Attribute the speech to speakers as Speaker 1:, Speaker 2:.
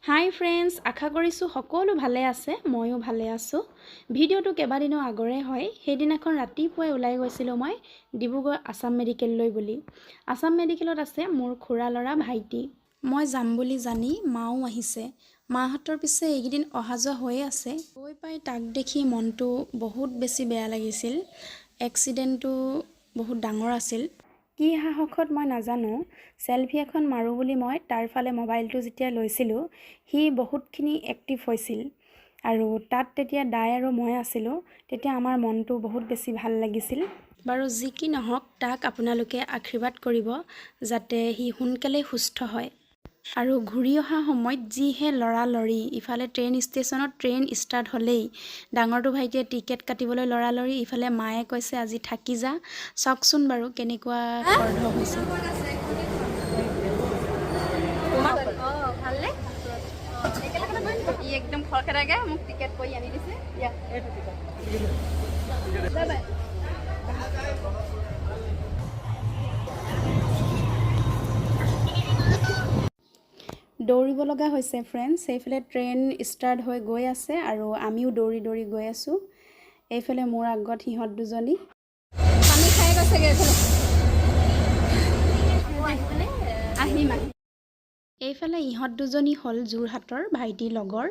Speaker 1: হাই friends, আশা কৰিছোঁ সকলো ভালে আছে। ময়ো ভালে আছোঁ। ভিডিঅ'টো কেইবাদিনো আগৰে হয়। সেইদিনাখন ৰাতিপুৱাই ওলাই গৈছিলোঁ মই ডিব্ৰুগড় আছাম মেডিকেললৈ বুলি। আছাম মেডিকেলত আছে মোৰ খুৰা ল'ৰা ভাইটি। মই যাম বুলি জানি মাও আহিছে। মাহঁতৰ পিছে এইকেইদিন অহা যোৱা হৈয়ে আছে। গৈ পাই তাক দেখি মনটো বহুত বেছি বেয়া লাগিছিল। এক্সিডেণ্টটো বহুত ডাঙৰ আছিল। কি সাহসত মই নাজানো, চেলফি এখন মাৰোঁ বুলি মই তাৰ ফালে মোবাইলটো যেতিয়া লৈছিলোঁ, সি বহুতখিনি এক্টিভ হৈছিল আৰু তাত তেতিয়া দাই আৰু মই আছিলোঁ। তেতিয়া আমাৰ মনটো বহুত বেছি ভাল লাগিছিল। বাৰু যি কি নহওক, তাক আপোনালোকে আশীৰ্বাদ কৰিব যাতে সি সোনকালে সুস্থ হয়। আৰু ঘূৰি অহা সময়ত যিহে লৰালৰি, ইফালে ট্ৰেইন ষ্টেচনত ট্ৰেইন ষ্টাৰ্ট হ'লেই ডাঙৰটো ভাইটিয়ে টিকেট কাটিবলৈ লৰালৰি, ইফালে মায়ে কৈছে আজি থাকি যা। চাওকচোন বাৰু কেনেকুৱা খৰধৰ হৈছে।
Speaker 2: ভালনে? ই একদম খৰখেদাকে মোক টিকেট কৰি আনি দিছে। Bye bye.
Speaker 1: দৌৰিব লগা হৈছে ফ্ৰেণ্ডছ। সেইফালে ট্ৰেইন ষ্টাৰ্ট হৈ গৈ আছে আৰু আমিও দৌৰি দৌৰি গৈ আছোঁ। এইফালে মোৰ আগত সিহঁত দুজনী।
Speaker 2: পানী খাই গৈছেগৈ এইফালে। আহিম আহিম।
Speaker 1: এইফালে ইহঁত দুজনী হ'ল যোৰহাটৰ ভাইটিৰ লগৰ।